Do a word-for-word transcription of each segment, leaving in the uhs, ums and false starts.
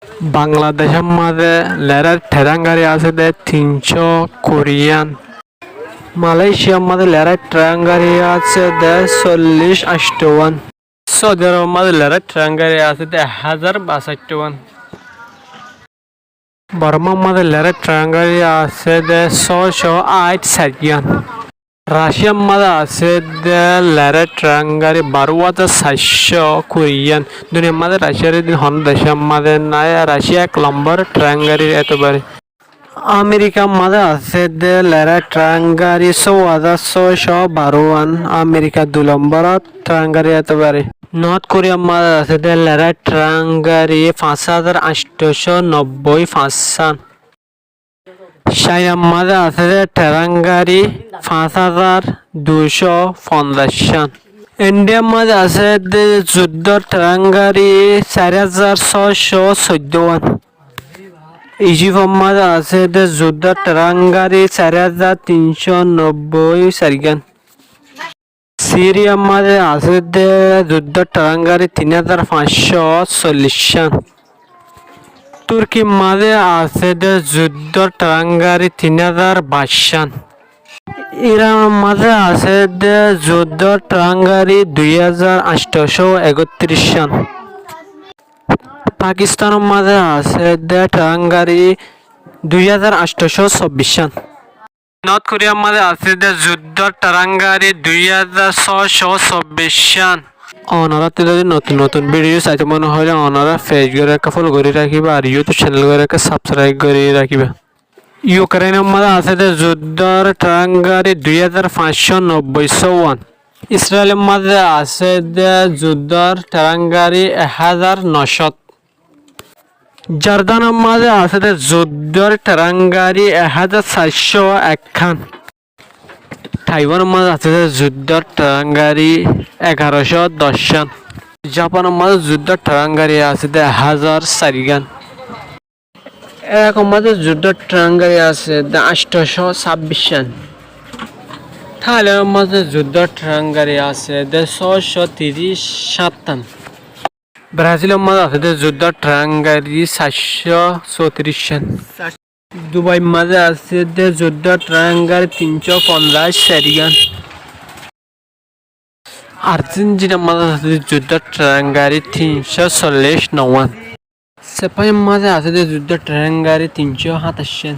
Bangladecór mazé leráir therán gari asé dé tin cót kuri gán. Maléciyar mazé leráir therán gari asé dé sollíc añcthó gán. Soudi Arobor mazé leráir therán gari asé dé ek házar baáctho gán. Bormár mazé leráir therán gari asé dé só cót áit sair gán. Raciyar mazé asé dé leráir therán gari baró házar sair cót kuri gán. Duniyar mazé Raciyar edin honó decór mazé nái, Raciya ek lombor therán garir etobare. Amerikar mazé asé dé leráir therán gari só házar só cót baró gán, Amerika dui lombor therán garir etobare. North Koriyar mazé asé dé leráir therán gari fañs házar añcthó cót nobbói fañs gán. Cainar mazé asé dé therán gari fañs házar dui cót fonzaic gán. Indiyar mazé asé dé zuddór therán gari sair házar só cót soiddó gán. Ijiptor mazé asé dé zuddór therán gari sair házar tin cót nobbói sair gán. Siriyar mazé asé dé zuddór therán gari tin házar fañs cót sollíc gán. Turkir mazé asé dé zuddór therán gari tin házar baic gán. Iranor mazé asé dé zuddór therán gari dui házar añcthó cót ekottíric gán. Pakistanor mazé asé dé therán gari dui házar añcthó cót sobbic gán. North Koriyar mazé asé dé zuddór therán gari dui házar só cót sobbic gán. Onoráttu zodi notun notun video saito mone hoilé onorá page gán ekká follow gorí rakíba ar YouTube channel gán ekká subscribe gorí rakíba. Ukrainor mazé asé dé zuddór therán gari dui házar fañs cót nobbói só gán. Israilor mazé asé dé zuddór therán gari ek házar no cót. Jordanor mazé asé dé zuddór therán gari ek házar sair cót ek gán. Taiwanor mazé asé dé zuddór therán gari egaró cót doc gán. Japanor mazé zuddór therán gari asé dé ek házar sair gán. Erakor mazé zuddór therán gari asé dé añcthó cót sábbic gán. Thailandor mazé zuddór therán gari asé dé só cót tiríc háñt gán. Brazilor mazé asé dé zuddór therán gari sair cót sótiríc gán. Dubair mazé asé dé zuddór therán gari tin cót fonzaic sair gán. Arjentinar mazé asé dé zuddór therán gari tin cót sollíc no gán. Sipenar mazé asé dé zuddór therán gari tin cót háñtaic gán.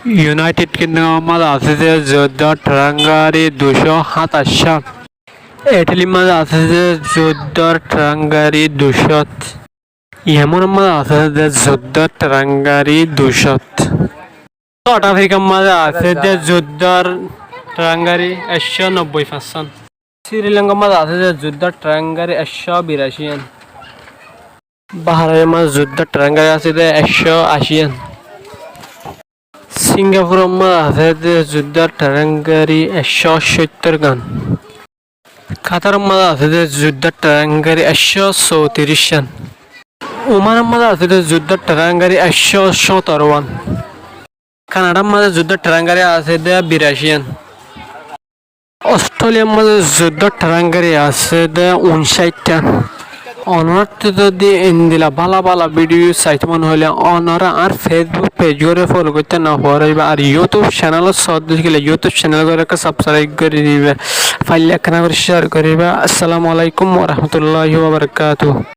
United Kingdomor mazé asé dé zuddór therán gari dui cót háñtaic gán. Italir mazé asé dé zuddór therán gari dui cót. Yemenor mazé asé dé zuddór therán gari dui cót. South Africar mazé asé dé zuddór therán gari ek cót nobbói fañs gán. Sri Lankar mazé asé dé zuddór therán gari ek cót biraci gán. Bahrainor mazé zuddór therán gari asé dé ek cót aci gán. Singapuror mazé asé dé zuddór therán gari ek cót sóttor gán. Kataror mazé asé dé zuddór therán gari ek cót sótiríc gán. Omanor mazé asé dé zuddór therán gari ek cót sóttor gán. Kanadar mazé zuddór therán gari asé dé biraci gán. Ostreliyar mazé zuddór therán gari asé dé uncáic gán. Onoráttu zodi endilla bála bála video saito mone hoilé onorá añár Facebook page gán follow goittó no foóriba ar YouTube channel ot sódde óile YouTube channel gán ekká subscribe gorí diba. Faille ekkána gorí share goríba. Assalamu alaikum wa rahmatullahi wa barakatuhu.